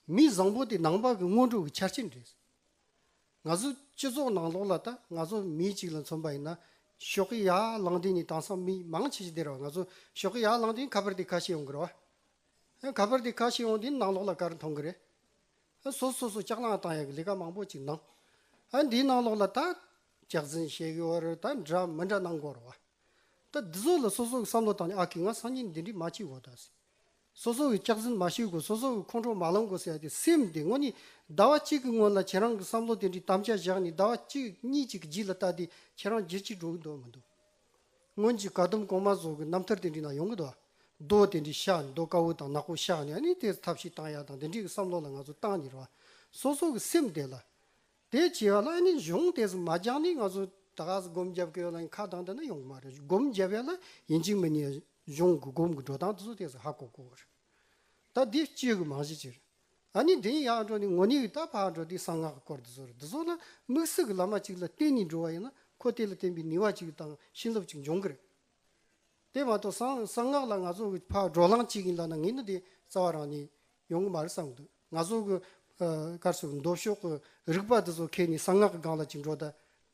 མི་བཟང་པོ་དེ་ནང་པ་གི་སྔོན་འགྲོ་གི་ཆ་རྐྱེན་རེད། ང་ཚོ་སྤྱི་ཚོགས་ནང་ལོགས་ལ་ད་ང་ཚོ་མི་གཅིག་ལ་མཚོན་པ་ཡིན་ན་ཞོགས་ཀས་ཡར་ལངས་དུས་ནས་དེང་སང་མི་མང་ཆེ་ཞིག་བསྡད་ར་བ། ང་ཚོ་ཞོགས་ཀས་ཡར་ལངས་དུས་ཁ་པར་དེ་ཁ་ཕྱེ་ཡོང་གི་ར་བ། ཁ་པར་དེ་ཁ་ཕྱེ་ཡོང་དུས་ནང་ལོགས་ལ་ག་རེ་མཐོང་གི་རེད། སོ་སོ་སོ་ལྕགས་ལང་བཏང་ཡག་གི་ལས་ཀ་མང་པོ་ཅིག་གནང་། ཨ་འདིའི་ནང་ལོགས་ལ་ད་སྐྱག་རྫུན་བཤད་གི་ཡོད་རེད། ད་འདྲ་མི་འདྲ་གནང་གི་ཡོད་རེད་བ། ད་འདི་ཚོ་ལ་སོ་སོ་གི་བསམ་བློ་བཏང་ནས་ཨ་ཁི་ང་སང་ཉིན་འདི་འདྲ་མ་བྱེད་དགོས་ད་ཟེར། སོ་སོ་གི་སྐྱག་རྫུན་མ་བཤད་དགོས། སོ་སོ་གི་ཁོང་ཁྲོ་མ་ལངས་དགོས་ཟེར་ཡ་དེ་སེམས་དེ་དངོས་གནས་ཟླ་བ་གཅིག་གི་སྔོན་ལ་ཁྱེད་རང་གི་བསམ་བློ་དེ་འདྲའི་དམ་བཅའ་བཞག་ནས་ཟླ་བ་གཅིག་གཉིས་གཅིག་གི་རྗེས་ལ་ལྟ་དུས་ཁྱེད་རང་བསྒྱུར་བཅོས་འགྲོ་གི་འདུག་མི་འདུག་སྔོན་གྱི་བཀའ་གདམས་གོང་མ་ཚོ་གི་རྣམ་ཐར་དེ་འདྲའི་ནང་ཡོང་གི་འདུག་རྡོ་དེ་འདྲའི་བཤགས་ནས་རྡོ་དཀར་པོ་དང་ནག་པོ་བཤགས་ནས་ཨ་ནི་དེ་ཐབས་ཤེས་བཏང་ཡ་དང་དེ་འདྲའི་གི་བསམ་བློ་ལ་ང་ཚོ་བཏང་ནས་རེད་བ། སོ་སོ་གི་སེམས་དེ་ལ། དེ་བྱས་པ་ལ་ཨ་ནི་གཞུང་དེ་ཚོ་མ་སྦྱངས་ནས་ང་ཚོ་ད་ག་ཚོད་སྒོམ་རྒྱབ་ཀྱི་ཡོད་ལ་ཁ་གདངས་བསྡད་ན་ཡོང་གི་མ་རེད། སྒོམ་རྒྱབ་ཡ་ལ་ཡིན་གཅིག་མིན་གཉིས་གཞུང་གི་སྒོམ་གི་འགྲོ་སྟངས་དེ་ཚོ་དེ་ཚོ་ཧ་གོ་དགོས་རེད། ད་འདི་སྤྱོད་གི་རྨང་གཞི་ཅིག་རེད། ཨ་ནི་དེ་ཡང་འགྲོ་ནས་ངོ་ནས་ད་ཕར་འགྲོ་དུས་གསང་སྔགས་སྐོར་དེ་ཚོ་རེད། དེ་ཚོ་ལ་དམིགས་བསལ་གྱི་བླ་མ་ཅིག་ལ་བརྟེན་ནས་འགྲོ་བ་ཡིན་ན་ཁོ་དེ་ལ་བརྟེན་པའི་ནུས་པ་ཅིག་དང་བྱིན་རླབས་ཅིག་འབྱུང་གི་རེད། དེ་མ་གཏོགས་གསང་གསང་སྔགས་ལ་ང་ཚོ་གི་ཕར་བགྲོ་གླེང་ཅིག་ཡིན་ལབ་ན་ངས་ནི་དེ་རྩ་བ་རང་ནས་ཡོང་གི་མ་རེད་བསམ་གི་འདུག་ང་ཚོ་གི་ཨ་གར་སོགས་མདོ་ཕྱོགས་ཀྱི་རིག་པ་དེ་ཚོ་ཁྱེར་ནས་གསང་སྔགས་ཀྱི་སྒང་ལ་ཅིག་འགྲོ་ད་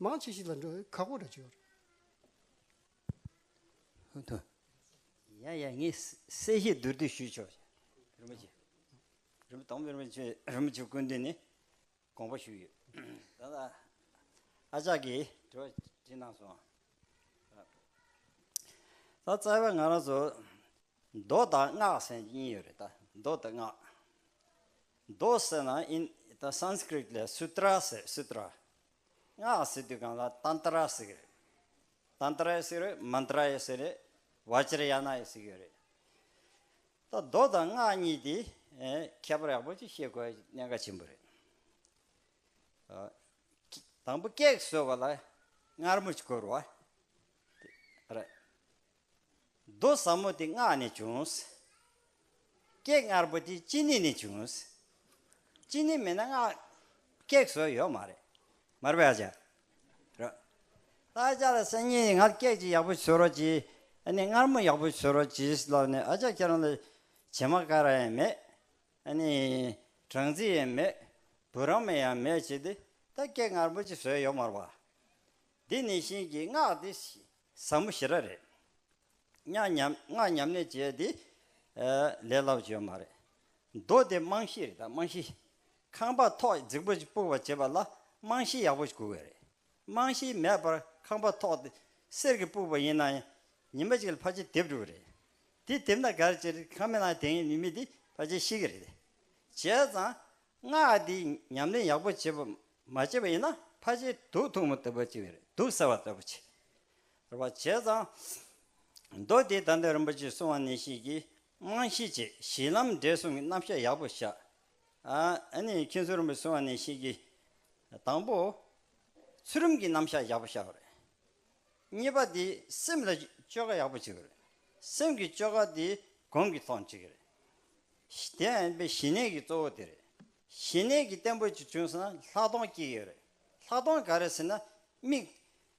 མང་ཆེ་ཞིག་ལ་འགྲོ་ཁག་པོ་འདྲ་ཅིག་ཡོད་རེད། ཡ་ཡ་ངས་གསལ་བཤད་མདོར་བསྡུས་ཞུས་ཆོག་རིན་པོ་ཆེ། རིན་པོ་དང་པོ་རིན་པོ་ཆེ་རིན་པོ་ཆེ་སྐུ་མདུན་ནས་དགོངས་པ་ཞུས་ཡོད། ད་ལྟ་ཨ་ཅག་གིས་དྲི་བ་དྲིས་གནང་སོང་། ད་རྩ་བའི་ང་རང་ཚོ་མདོ་དང་སྔགས་ཟེར་གཉིས་ཡོད་རེད་ད། མདོ་དང་སྔགས། མདོ་ཟེར་ན་ཨིན་ད་སཾ་སྐྲྀཏ་ལ་སུ་ཏྲ་ཟེར་སུ་ཏྲ། སྔགས་ཟེར་དུས་སྒང་ལ་ཏན་ཏྲ་ཟེར་གི་རེད། ཏན་ཏྲ་ཡ་ཟེར་རེད། མན་ཏྲ་ཡ་ཟེར་རེད། བཛྲ་ཡ་ན་ཡ་ཟེར་གི་ཡོད་རེད། ད་མདོ་དང་སྔགས་གཉིས་དེ་ཨེ་ཁྱད་པར་ཡག་པོ་ཅིག་ཤེས་དགོས་གནད་འགག་ཆེན་པོ་རེད། ཨ་དང་པོ་སྐྱེགས་བཟོ་བ་ལ་མངར་མོ་ཅིག་དགོས་རེད་བ། རེད། རྡོ་ཟབ་མོ་དེ་སྔགས་ནས་བྱུང་། སྐྱེགས་མངར་པོ་དེ་ཅི་ནི་ནས་བྱུང་། ཅི་ནི་མེད་ན་སྔགས་སྐྱེགས་བཟོ་ཡོད་མ་རེད། མ་རེད་པས་ཨ་ཅག་རེད། ད་ཨ་ཅག་ལ་སང་ཉིན་ང་སྐྱེགས་ཅིག་ཡག་པོ་བཟོ་རོགས་གྱིས། ཨ་ནི་མངར་མོ་ཡག་པོ་བཟོ་རོགས་གྱིས་ལབ་ནས་ཨ་ཅག་ཁྱེད་རང་ལ་བྱེ་མ་ཀ་ར་ཡང་མེད། ཨ་ནི་སྦྲང་རྩི་ཡང་མེད། བུ་རམ་ཡང་མེད་བྱས་ཏེ་ད་སྐྱེགས་མངར་པོ་ཅིག་བཟོས་ཡོད་མ་རེད་པ། འདི་ནང་བཞིན་གྱི་སྔགས་འདི་ཟབ་མོ་ཞེ་དྲག་རེད། སྔགས་ཉམས་སྔགས་ཉམས་ལེན་བྱས་ཏེ་ལས་སླ་པོ་ཅིག་ཡོད་མ་རེད། མདོ་དེ་རྨང་གཞི་རེད་ད་རྨང་གཞི། ཁང་པ་ཐོག་རྫིག་པོ་ཅིག་སྤུག་པ་བྱེད་པ་ལ་རྨང་གཞི་ཡག་པོ་ཞིག་དགོས་ཀྱི་རེད། རྨང་གཞི་མེད་པར་ཁང་པ་ཐོག་དེ་གསེར་གྱིས་སྤུག་པ་ཡིན་ན་ཡང་ཉི་མ་གཅིག་ལ་ཕལ་ཆེར་ལྡེབ་འགྲོ་གི་རེད། དེ་ལྡེབ་ན་ག་རེ་བྱེད་རེད། ཁང་པའི་ནང་དེ་ཡིན་མི་མི་དེ་ཕལ་ཆེར་ཤི་གི་རེད། བྱས་ཙང་སྔགས་འདི་ཉམས་ལེན་ཡག་པོ་བྱེད་པ་མ་བྱེད་པ་ཡིན་ན་ཕལ་ཆེར་དུག་འཐུང་མི་ལྟ་བུ་ཅིག་རེད། དུག་ཟ་བ་ལྟ་བུ་ཅིག་རེད་བ། བྱས་ཙང་མདོ་དེ་ད་ལྟ་རིན་པོ་ཆེས་གསུངས་པ་ནང་བཞིན་གྱི་རྨང་གཞི་བྱས་གཞི་ལམ་འབྲས་གསུམ་གྱི་རྣམ་གཞག་ཡག་པོ་བཞག་ཨ་ཨ་ནི་མཁན་ཟུར་རིན་པོ་གསུངས་པ་ནང་བཞིན་གྱི་དང་པོ་ཚུལ་ཁྲིམས་ཀྱི་རྣམ་གཞག་ཡག་པོ་བཞག་པ་རེད། གཉིས་པ་དེ་སེམས་ལ་བཅོས་ཁ་ཡག་པོ་བྱེད་དགོས་རེད། སེམས་ཀྱི་བཅོས་ཁ་དེ་སྒོམ་གྱི་ཐོག་ནས་བྱེད་ཀྱི་རེད། དེ་ཡང་པའི་ཞི་གནས་ཀྱི་གཙོ་བོ་དེ་རེད། ཞི་གནས་ཀྱི་བརྟན་པོ་ཅིག་བྱུང་སོང་ན་ལྷག་མཐོང་སྐྱེ་གི་ཡོད་རེད། ལྷག་མཐོང་ག་རེ་ཟེར་ན་མིག་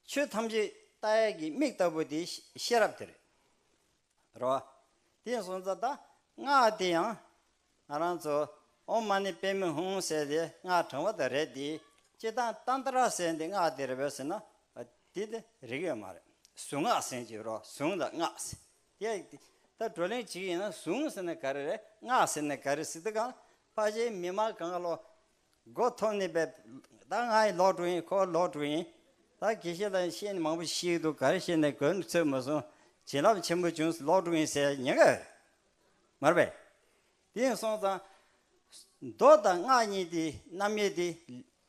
ཆོས་ཐམས་ཅད་ལྟ་ཡག་གི་མིག་ལྟ་བུ་དེ་ཤེས་རབ་དེ་རེད། རེད་བ། དེ་སོང་ཙང་ད་སྔགས་དེ་ཡང་ང་རང་ཚོ་ཨོཾ་མ་ཎི་པདྨེ་ཧཱུྃ་ཟེར་དེ་སྔགས་དྲང་བ་དེ་རེད་དེ། སྤྱིར་བཏང་ཏན་ཏྲ་ཟེར་འདི་སྔགས་དེ་རེད་པས་ཟེར་ན་དེ་དེ་རིགས་ཡོད་མ་རེད། གཟུངས་སྔགས་ཟེར་གྱི་རོ། གཟུངས་དང་སྔགས་ཟེར། དེ་ད་བགྲོ་གླེང་བྱེད་ཀྱི་ཡིན་ན། གཟུངས་ཟེར་ན་ག་རེ་རེད། སྔགས་ཟེར་ན་ག་རེ་ཟེར་དུས་གང་ཕལ་ཆེར་མི་མང་གང་ག་ལོ་མགོ་འཐོམ་ནས་པས། ད་ང་ཡི་ལོག་འགྲོ་ཡིན། ཁོ་ལོག་འགྲོ་ཡིན། ད་དགེ་བཤེས་ལ་བཤད་ནས་མང་པོ་ཤེས་ཀྱི་འདུག་ག་རེ་བཤད་ནས་དགོས་ཚོད་མ་སོང་། བྱིན་རླབས་ཆེན་པོ་བྱུང་། ལོག་འགྲོ་ཡིན་ཟེར་ཉན་ག་མ་རེད་པས། དེ་ཡིན་སོང་ཙང་མདོ་དང་སྔགས་གཉིས་དེ་རྣམ་དབྱེ་དེ་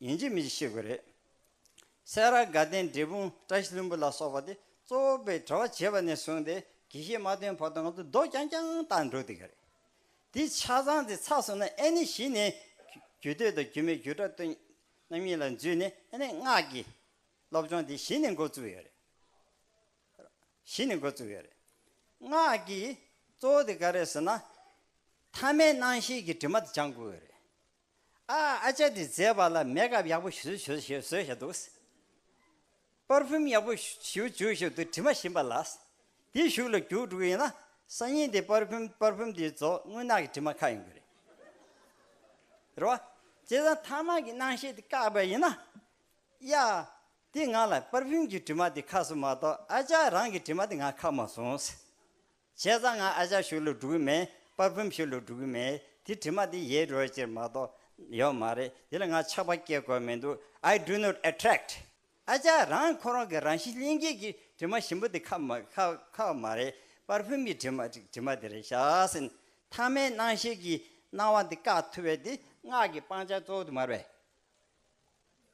ཡིན་གཅིག་མིན་གཅིག་ཤེས་དགོས་རེད། སེ་ར་དགའ་ལྡན་འབྲས་སྤུངས་བཀྲ་ཤིས་ལྷུན་པོ་ལ་སོགས་པ་དེ་གཙོ་བོ་པའི་གྲྭ་པ་བྱས་པ་ནས་བཟུང་སྟེ་དགེ་བཤེས་མ་ཐོན་བར་དུ་ང་ཚོ་མདོ་རྐྱང་རྐྱང་བཏང་འགྲོ་བསྡད་ཀྱི་རེད། དེ་ཆ་ཚང་དེ་ཚར་སོང་ན་ཨེ་ནི་གཞི་ནས་རྒྱུད་སྟོད་དང་རྒྱུད་སྨད་རྒྱུད་གྲྭ་སྟོད་རྣམ་གཉིས་ལ་འཛུལ་ནས་ཨེ་ནི་སྔགས་ཀྱི་སློབ་སྦྱོང་དེ་གཞི་ནས་འགོ་བཙུགས་ཡོད་རེད། གཞི་ནས་འགོ་བཙུགས་ཡོད་རེད། སྔགས་ཀྱི་གཙོ་བོ་དེ་ག་རེ་ཟེར་ན། ཐ་མལ་སྣང་ཤས་ཀྱི་དྲི་མ་དེ་སྦྱང་དགོས་ཡོད་རེད། ཨ་ཨ་ཅག་དེ་མཛེས་པ་ལ་མེག་ཨབ་ཡག་པོ་ཞིག་བཟོས་བཟོས་བཟོས་བཞག་འདུག་པར་ཕིའུམ་ཡག་པོ་ཞིག་བྱུགས་བཞག་འདུག་དྲི་མ་ཞིམ་པ་ལ། དེ་གཞུག་ལ་རྒྱུགས་འགྲོ་གི་ཡིན་ན། སང་ཉིན་དེ་པར་ཕིའུམ་པར་ཕིའུམ་དེ་རྫོགས། རྔུལ་ནག་གི་དྲི་མ་ཁ་ཡོང་གི་རེད། རེད་བ། བྱས་ཙང་ཐ་མལ་གྱི་སྣང་ཤས་དེ་བཀག་པ་ཡིན་ན། ཡ། དེ་ང་ལ་པར་ཕིའུམ་གྱི་དྲི་མ་དེ་ཁ་སོང་མ་གཏོགས་ཨ་ཅག་རང་གི་དྲི་མ་དེ་ང་ཁ་མ་སོང་། བྱས་ཙང་ང་ཨ་ཅག་གཞུག་ལ་འགྲོ་གི་མེད། པར་ཕིའུམ་གཞུག་ལ་འགྲོ་གི་མེད། དེ་དྲི་མ་དེ་ཡལ་འགྲོ་ཡ་ཅིག་མ་གཏོགས་ཡོད་མ་རེད། དེ་ལ་ང་ཆགས་པ་སྐྱེ་དགོས་མི་འདུག I do not attract. ཨ་ཅག་རང་ཁོ་རང་གི་རང་བཞིན་ལྷན་སྐྱེས་ཀྱི་དྲི་མ་ཞིམ་པོ་དེ་ཁ་མ་ཁ་ཁ་མ་རེད། པར་ཕིའུམ་གྱི་དྲི་མ་དྲི་དྲི་མ་དེ་རེད་ཤག་ཟེར། ཐ་མལ་སྣང་ཤས་ཀྱི་སྣང་བ་དེ་བཀག་ཐུབ་པ་དེ་སྔགས་ཀྱི་སྤང་བྱ་གཙོ་བོ་དེ་མ་རེད་པས།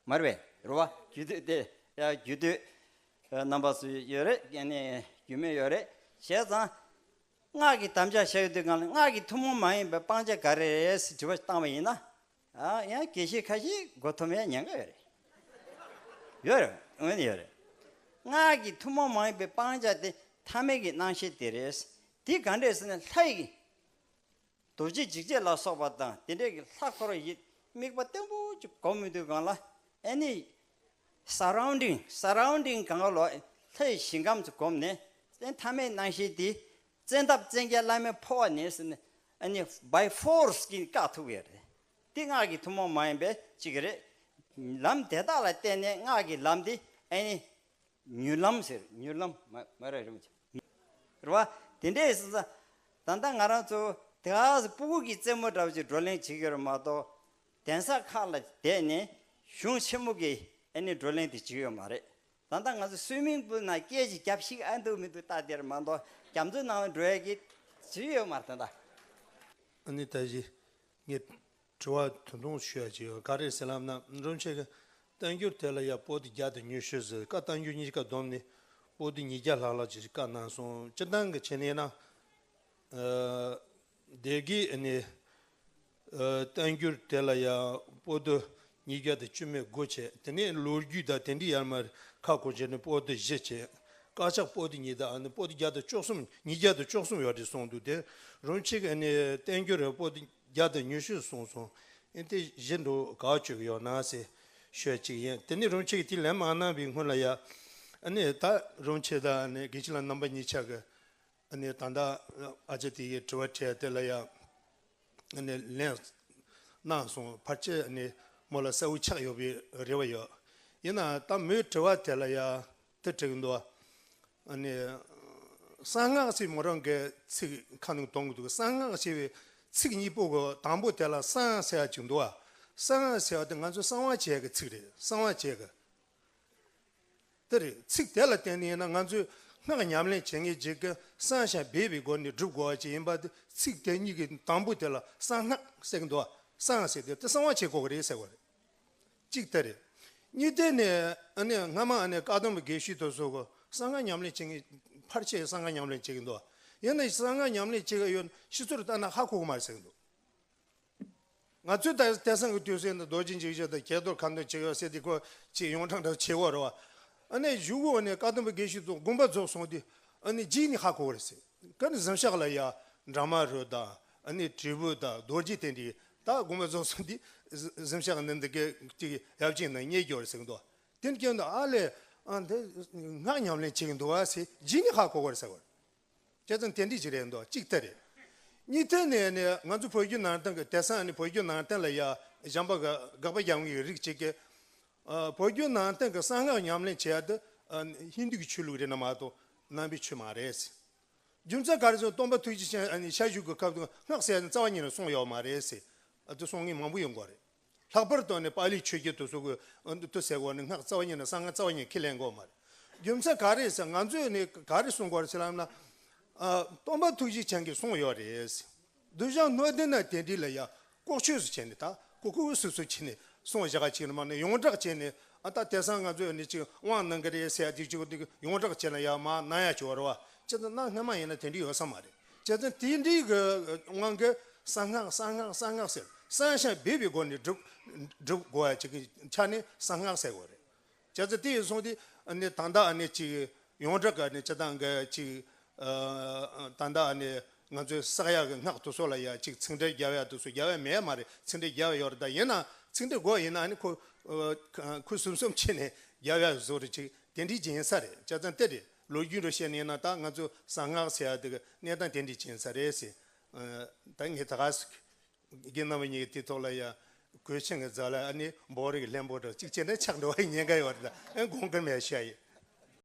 མ་རེད་པས། རེད་བ། རྒྱུད་སྟོད་དེ་ཡ་རྒྱུད་སྟོད་རྣམ་པ་སུ་ཡོད་རེད། ཨ་ནི་རྒྱུད་སྨད་ཡོད་རེད། བྱས་ཙང་སྔགས་ཀྱི་དམ་བཅའ་བཞག་ཡོད་དུས་སྒང་ལ་སྔགས་ཀྱི་ཐུན་མོང་མ་ཡིན་པའི་སྤང་བྱ་ག་རེ་རེད་ཟེར་དྲི་བ་བཏང་བ་ཡིན་ན། ཨ་ཡང་དགེ་བཤེས་ཁ་ཤས་མགོ་འཐོམ་ཡ་ཉེན་ཁ་ཡོད་རེད། ཡོད་རེད། འོན་ཏེ་ཡོད་རེད། སྔགས་ཀྱི་ཐུན་མོང་མ་ཡིན་པའི་སྤང་བྱ་དེ་ཐ་མལ་གྱི་སྣང་ཤས་དེ་རེད། དེ་ག་འདྲས་ཟེར་ན་ལྷའི་རྡོ་རྗེ་འཇིགས་བྱེད་ལ་སོགས་པ་དང་དེ་འདྲས་ཀྱི་ལྷ་འཁོར་ཡི་དམིགས་པ་བརྟན་པོ་ཅིག་སྒོམ་ཡོང་དུས་སྒང་ལ་ཨ་ནི་surrounding surrounding གང་ག་ལོ་ལྷའི་ཞིང་ཁམས་སུ་བསྒོམས་ནས་ཨ་ནི་ཐ་མལ་སྣང་ཤས་དེ་བཙན་ཐབས་བཙན་རྒྱལ་བླ་མའི་འཕོ་བ་ནས་ཟེར་ནས་ཨ་ནི་by force གིས་བཀག་ཐུབ་ཡོད་རེད། དེ་སྔགས་ཀྱི་ཐུན་མོང་མ་ཡིན་པའི་གཅིག་རེད། ལམ་དེ་དག་ལ་བརྟེན་ནས་སྔགས་ཀྱི་ལམ་དེ་ཨ་ནི་མྱུར་ལམ་ཟེར། མྱུར་ལམ་མ་མ་རེད། རིན་པོ་ཆེ། རེད་བ། དེ་འདྲས་ཟེར་ཙང་ད་ལྟ་ང་རང་ཚོ་དེ་ག་སེ་སྤུ་གུ་གི་རྩེད་མོ་འདྲ་བོ་ཅིག་བགྲོ་གླེང་བྱེད་ཀྱི་རེད་མ་གཏོགས། གདན་ས་ཁག་ལ་བསྡད་ནས་གཞུང་ཆེན་མོ་གི་ཨ་ནི་བགྲོ་གླེང་དེ་བྱེད་ཀྱི་ཡོད་མ་རེད། ད་ལྟ་ང་ཚོ་སུའི་མིང་པུལ་ནང་སྐད་ཅིག་རྒྱབ་ཤིག་ཨ་འདུག་མི་འདུག་ལྟ་དེར་མ་གཏོགས་རྒྱ་མཚོའི་ནང་ལ་འགྲོ་ཡ་གི་བྱེད་ཀྱི་ཡོད་མ་རེད་ད་ལྟ། ཨ་ནི་ད་གཞི་ངས་དྲི་བ་ཐུང་ཐུང་ཞུ་ཡ་ཅིག་ཡོད། ག་རེ་ཟེར་ལབ་ན། རིན་པོ་ཆེ་གི་བསྟན་འགྱུར་དེ་ལ་ཡ་པོ་ཏི་བརྒྱ་དང་ཉི་ཤུ་ཟེར། བཀའ་བསྟན་འགྱུར་གཉིས་ཀ་བསྡོམས་ནས་པོ་ཏི་ཉིས་བརྒྱ་ལྷག་ལྷག་ཅིག་བཀའ་གནང་སོང་། སྤྱིར་བཏང་གི་བྱས་ནས་ན། ཨ་སྡེ་དགེ་ནས་ཨ་བསྟན་འགྱུར་དེ་ལ་ཡ་པོ་ཏི་ཉིས་བརྒྱ་དང་བཅུ་མེད་དགུ་བྱས། དེ་ནས་ལོ་རྒྱུས་དང་དེ་འདྲའི་ཡར་མར་ཁ་སྐོང་བྱས་ནས་པོ་ཏི་བཞི་བྱས། དཀར་ཆག་པོ་ཏི་གཉིས་དང་ཨ་ནི་པོ་ཏི་བརྒྱ་དང་བཅུ་གསུམ། ཉིས་བརྒྱ་དང་བཅུ་གསུམ་ཡོད་རེད་གསུངས་འདུག་དེ་རིན་པོ་ཆེ་གིས་ཨ་ནི་བསྟན་འགྱུར་རེད་པོ་ཏི་བརྒྱ་དང་ཉི་ཤུ་གསུངས་སོང་། ཨེ་དེ་བཞི་འགྲོ་ག་བཅུག་གི་ཡོད་ན་ཟེར་ཤོད་ཅིག་ཡིན། དེ་ནས་རིན་པོ་ཆེ་གིས་དེ་ལན་མ་གནང་བའི་སྔོན་ལ་ཡ། ཨ་ནི་ད་རིན་པོ་ཆེ་དང་ཨ་ནི་དགེ་བཤེས་ལགས་རྣམ་པ་གཉིས་ཆ་གི་ཨ་ནི་ད་ལྟ་ཨ་ཅག་དེ་གིས་དྲི་བ་དྲིས་དེ་ལ་ཡ། ཨ་ནི་ལན་གནང་སོང་། ཕལ་ཆེར་ཨ་ནི་མོ་ལ་གསལ་བོ་ཆགས་ཡོད་པའི་རེ་བ་ཡོད། ཡིན་ནའང་ད་མོའི་དྲི་བ་དེ་ལ་ཡ་དེ་དྲི་གི་འདུག་ཨ་ནི་གསང་སྔགས་ཟེར་མོ་རང་གི་ཚིག་ཁ་ནང་གཏོང་གི་འདུག་གསང་སྔགས་ཞེས་པའི་ཚིག་གཉིས་པོ་གི་དང་པོ་དེ་ལ་གསང་ཟེར་ཡ་ཅིག་འདུག་གསང་སྔགས་ཟེར་བ་དེ་ང་ཚོ་གསང་བ་བྱེད་ཀྱི་ཚིག་རེད། གསང་བ་བྱེད་ཀྱི། དེ་རེད། ཚིག་དེ་ལ་བརྟེན་ནས་ཡིན་ན་ང་ཚོས་སྔགས་ཉམས་ལེན་བྱེད་མཁན་ཅིག་གིས་གསང་ཞིང་སྦས་པའི་སྒོ་ནས་སྒྲུབ་དགོས་པ་ཅིག་ཡིན་པ་དེ། ཚིག་དེ་གཉིས་ཀྱི་དང་པོ་དེ་ལ་གསང་སྔགས་ཟེར་གྱི་འདུག་གསང་ཟེར་དེ་དེ་གསང་བ་བྱེད་དགོས་ཀྱི་རེད་ཟེར་བ་རེད། གཅིག་དེ་རེད། གཉིས་དེ་ནས་ཨ་ནི་སྔ་མ་ཨ་ནི་བཀའ་གདམས་པའི་དགེ་བཤེས་དེ་ཚོ་གིས་གསང་སྔགས་ཉམས་ལེན་བྱེད་མཁན་ཕལ་ཆེར་གསང་སྔགས་ཉམས་ལེན་བྱེད་ཀྱི་འདུག་ཡིན་ན་གསང་སྔགས་ཉམས་ལེན་བྱེད་ཀྱི་ཡོད་ན་ཤི་ཚུལ་ལྟར་ན་ཧ་གོ་གི་མ་རེད་ཟེར་གྱི་འདུག་ང་ཚོས་ད་དེང་སང་གི་དུས་ཚོད་འདི་རྡོ་རྗེ་འཇིགས་བྱེད་དང་ཀྱེ་རྡོར་ཁ་འདོན་བྱེད་ཡོད་ཟེར་དེ་ཁོ་ཅིག་ཡོངས་གྲགས་འདྲ་བྱེད་དགོས་རེད་བ། ཨ་ནི་གཞུག་གུ་ནས་བཀའ་གདམས་པའི་དགེ་བཤེས་ཚོ་དགོངས་པ་རྫོགས་སོང་དུས་ཨ་ནི་རྗེས་ནས་ཧ་གོ་གི་རེད་ཟེར། ཀ་ནི་གཟིམ་ཤག་ལ་ཡ་འདྲ་མ་རུ་དང་ཨ་ནི་དྲིལ་བུ་དང་རྡོ་རྗེ་དེ་འདྲའི་ད་དགོངས་པ་རྫོགས་སོང་དུས་གཟིམ་ཤག་ནི་འདི་གའི་ཅིག་ཡབ་ཅིག་ནང་རྙེད་རྒྱུ་རེད་ཟེར་གི་འདུག་དེ་ནི་ཀྱང་འདུག་ཨ་ལས་ཨ་འདི་སྔགས་ཉམས་ལེན་བྱེད་གི་འདུག་བ་ཟེར་རྗེས་ནས་ཧ་གོ་གི་རེད་ཟེར་བ་རེད། བྱས་ཙང་དེ་འདྲ་ཅིག་རེད་འདུག་གཅིག་དེ་རེད། གཉིས་དེ་ནས་ནས་ང་ཚོ་བོད་བརྒྱུད་ནང་བསྟན་གྱི་དེང་སང་ནི་བོད་བརྒྱུད་ནང་བསྟན་ལ་ཡ་གཞན་པ་གི་དགག་པ་རྒྱག་མཁན་གྱི་རིགས་གཅིག་གིས། ཨ་བོད་བརྒྱུད་ནང་བསྟན་གྱི་གསང་སྔགས་ཉམས་ལེན་བྱེད་ཡ་དེ་ ཨ་ཧིན་དུ་གི་ཆོས་ལུགས་རེད་ན་མ་གཏོགས་ནང་པའི་ཆོས་མ་རེད་ཟེར། རྒྱུ་མཚན་ག་རེ་ཟེར་སྟོན་པ་ཐུགས་རྗེ་ཅན་ཨ་ནི་ཤ་ཞུགས་ཀྱི་སྐབས་དུ་སྔགས་ཟེར་ཡ་ནི་རྩ་བ་ཉིད་ནས་གསུངས་ཡོད་མ་རེད་ཟེར། ཨ་དེ་གསུང་མཁན་མང་པོ་ཡོང་གི་རེད། ལྷག་པར་དུ་ནི་པཱ་ལིའི་ཆོས་བརྒྱུད་དུ་སོགས་ཀྱི་ཨ་དུ་ཟེར་གོ་ནི་སྔགས་རྩ་བ་ཉིད་ནས་གསང་སྔགས་རྩ་བ་ཉིད་ཁས་ལེན་གོ་མ་རེད། རྒྱུ་མཚན་ག་རེ་ཟེར་ང་ཚོས་ནི་ག་རེ་གསུང་གོ་རེད་ཟེར་ལབ་ན། ཨ་སྟོན་པ་ཐུགས་རྗེ་ཅན་གྱིས་གསུངས་ཡོད་རེད་ཟེར། གདུལ་བྱ་སྣོད་ལྡན་ན་དེ་འདྲའི་ལ་ཡ་ལྐོག་ཆོས་སུ་བྱས་ནས་ད་ལྐོག་ལྐོག་སུ་སུ་བྱས་ནས་གསུང་བཞག་ག་ཅིག་ནི་མ་ནི་ཡོངས་གྲགས་བྱས་ནས་ཨ་ད་དེང་སང་ང་ཚོས་ནི་ཅིག་དབང་གནང་གི་རེད་ཟེར་ཡ་དེ་ཅིག་ཡོངས་གྲགས་བྱས་ན་ཡ་མ་གནང་ཡ་ཅིག་ཡོད་རེད་བ། བྱས་ཙང་ན་སྔ་མ་ཡིན་ན་དེ་འདྲའི་ཡོད་ས་མ་རེད། བྱས་ཙང་དེ་འདྲའི་གི་དབང་གི་གསང་སྔགས་གསང་སྔགས་གསང་སྔགས་ཟེར་གསང་ཞིང་སྦས་པའི་སྒོ་ནས་སྒྲུབ་སྒྲུབ་དགོས་ཡ་ཅིག་གི་ཆ་ནས་གསང་སྔགས་ཟེར་དགོས་རེད། བྱས་ཙང་དེ་ཡིན་སོང་དུས་ཨ་ནི་ད་ལྟ་ཨ་ནི་ཅིག་ཡོངས་གྲགས་ཀྱི་ཨ་ནི་སྤྱི་བཏང་གི་ཅིག་ཨ་ད་ལྟ་ཨ་ནི་ང་ཚོའི་བསགས་ཡག་གི་སྔགས་དེ་ཚོ་ལ་ཡ་ཅིག་ཚིག་འགྲེལ་རྒྱབ་ཡག་དེ་ཚོ་རྒྱབ་ཡག་མེད་མ་རེད། ཚིག་འགྲེལ་རྒྱབ་ཡག་ཡོད་རེད། ད་ཡིན་ན་ཚིག་འགྲེལ་དགོས་ཡིན་ན་ཨ་ནི་ཁོ་ཨ་ཁོ་གསུམ་གསུམ་ཕྱེ་ནས་རྒྱབ་ཡག་བཟོ་རེད། ཅིག་དེ་འདྲའི་ཅིག་ཡིན་ས་རེད། བྱས་ཙང་དེ་རེད། ལོ་རྒྱུས་འགྲོ་བཤད་ནས་ཡིན་ན་ད་ང་ཚོ་གསང་སྔགས་ཟེར་ཡག་དེ་གི་གནས་སྟངས་དེ་འདྲའི་ཅིག་ཡིན་ས་རེད་ཟེར། ཨ་ད་ངས་ད་ག་ཟེར་གི། རྒན་རྣམ་པ་གཉིས་ཀྱིས་དེའི་ཐོག་ལ་ཡ་གོས་ཆེན་གྱི་རྫ་ལ་ཨ་ནི་འབོ་རིགས་ལྷན་པོ་འདྲ་གཅིག་བྱས་ན་ཆགས་འགྲོ་བའི་ཉེན་ཁ་ཡོད་རེད། ད་ཨ་དགོངས་ཀྱི་མེད་བཤད་ཡིན།